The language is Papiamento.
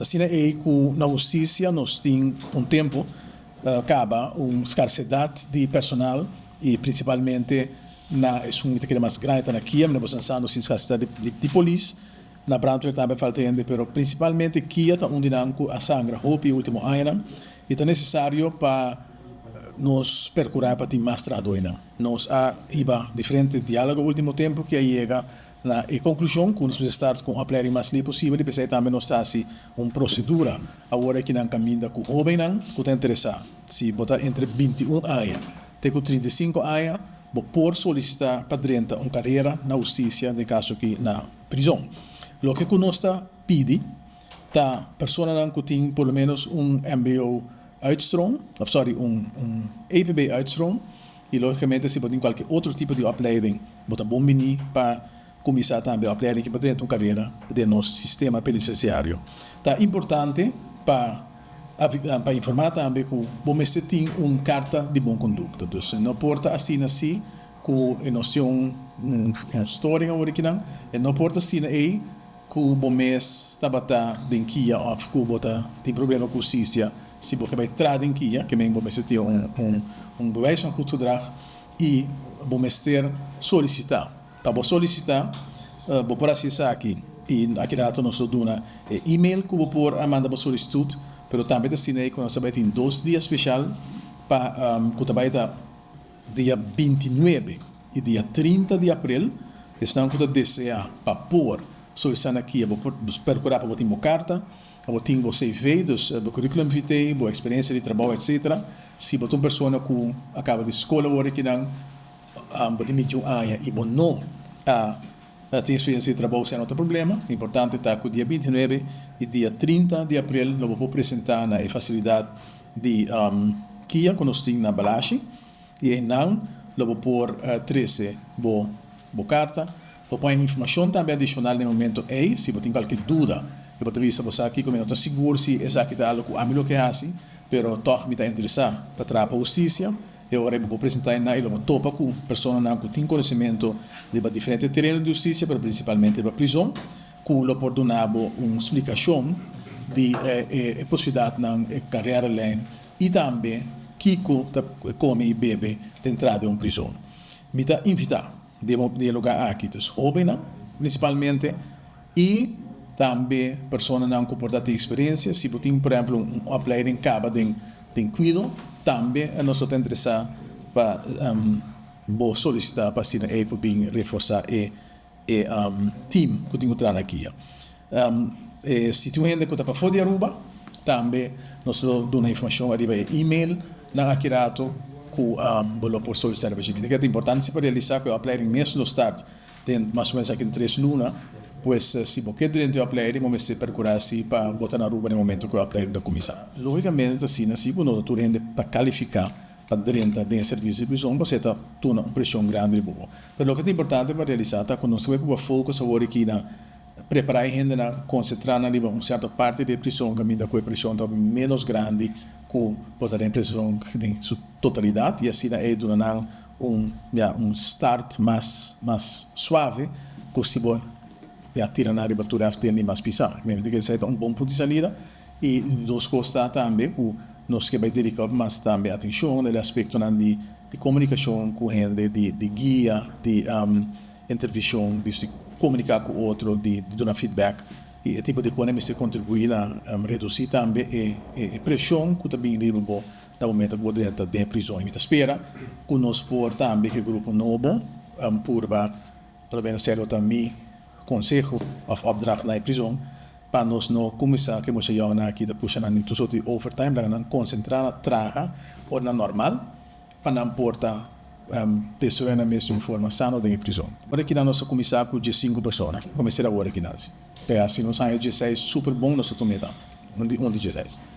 Asina ei ku na hustisia nos tin un tempu kaba un skarsedat di personal i prinsipalmente na esun mi ta kere mas grandi ta na KIA, mi no por sa nos tin skarsedat di polis, na brandweer tambe falta hende, pero prinsipalmente KIA ta un di nan ku a sangra hopi e ultimo añanan i ta nesesario pa nos perkurá pa tin mas trahadónan. Nos a hiba diferente diálogo ultimo tempu ku a yega na e konklushon ku nos mester start ku un opleiding mas lei posibel i p'esei tambe nos ta hasi un prosedura awor aki nan kaminda ku hóbennan ku ta interesá. Si bo ta entre 21 aña te ku 35 aña, bo por solisitá pa drenta un karera na hustisia, den kaso aki na prizon. Loke ku nos ta pidi ta personanan ku tin por lo ménos un mbo uitstroom, òf sòri, un EPB uitstroom. I lógikamente si bo tin kualke otro tipo di opleiding, bo ta bon bini pa kuminsá tambe opleiding ki pa drenta un karera den nos sistema penitensiario. Ta importante pa pa informá tambe ku bo mester tin un karta di bon kondukta. Dus no por ta asina si ku e nos tin un storing awor akinan, e no por ta asina ei ku bo mes tabata den kia òf ku bo ta tin problema ku hustisia, si bo ke bai tra den kia, ke men bo mester tin un bewijs van goed gedrag i bo mester solisitá. Pa bo solisitá, bo por hasi esaki i aki rato nos lo duna e email ku bo por a manda bo solisitut, pero tambe ta asina ei ku nos ta bai tin dos dia speshal pa ku ta bai ta dia 29 i dia 30 di aprel. Esnan ku ta deseá pa por solisitá na kia, bo por perkurá pa bo tin bo karta, pa bo tin bo CV, dus bo curriculum vitae, bo eksperensia di trabou etsetera. Si bo ta un persona ku a kaba di skol awor akinan, bo tin 21 aña i bo no a tin eksperensia di trabou, esei no ta problema. Importante ta ku dia 29 i dia 30 di aprel lo bo por presentá na e fasilidat di kia ku nos tin na Balashi. I einan lo bo por trese bo bo karta. Bo por haña informashon tambe adishonal na e momento ei. Si bo tin kualke duda, i bo ta bisa bo sa kiko, mi no ta sigur si esaki ta algu ku ami lo ke hasi, pero tòg mi ta interesá pa traha pa hustisia, e ora ei bo por presentá einan i lo bo topa ku personanan ku tin konosementu riba diferente tereno di hustisia, pero prinsipalmente riba prizon, ku lo por duna bo un splikashon di e posibilidatnan, e kareralijn i tambe kiko ta kome i bebe den entrada di un prizon. Mi ta invitá den e lugá aki dus hóbennan prinsipalmente i tambe personanan ku por ta tin eksperensia. Si bo tin por ehèmpel un opleiding kaba den kuido, tambe nos lo ta interesá pa bo solisitá pa asina ei por bin reforsá e e team ku tin ku traha na kia. Si tin un hende ku ta pafó di Aruba, tambe nos lo duna informashon ariba e email nan aki rato ku bo lo por solisitá riba dje. Mi ta kere ta importante si pa realisá ku e opleiding mes lo start den mas o menos aki un tres luna, pues si bo ke drenta e opleiding bo mester perkurá si pa bo ta na Aruba na e momento ku e opleiding ta kuminsá. Lógikamente ta asina si ku no ta tur hende ta kalifiká pa drenta den e servisio di prizon pasobra e ta tuna un preshon grandi riba bo. Pero loke ta importante pa realisá ta ku nos ta bai pua focus awor aki na prepará e hendenan, konsentrá nan riba un sierto parti di e prizon kaminda ku e preshon ta hopi ménos grandi ku por ta den e prizon den su totalidat i asina e duna nan un, ya, un start mas mas suave ku si bo, ya, tira nan riba tur afdeling mas pisá. Mi ta kere esei ta un bon punto di salida. I dos kos ta tambe ku nos ke bai dediká mas tambe atenshon na e aspektonan di komunikashon ku hende, di guia, di intervishon, di komuniká ku otro, di duna feedback. I e tipo di kosnan mester kontribuí na redusí tambe e preshon ku ta bini riba bo na momento ku bo drenta den e prizon. I mi ta spera ku nos por tambe ku e grupo nobo purba, por lo menos esei lo ta mi konseho òf opdracht na e prizon, Pa nos no kuminsá ku e mucha yònnan aki ta pusha nan den tur sorto di overtime, laga nan konsentrá na traha ora nan normal pa nan por ta desaroyá nan mes di un forma sano den e prizon. Ora kinan nos a kuminsá ku 15 persona, ku mester awor akinan si. P'e si nos haña 16 super bon nos ta tum'é tambe, un di 16.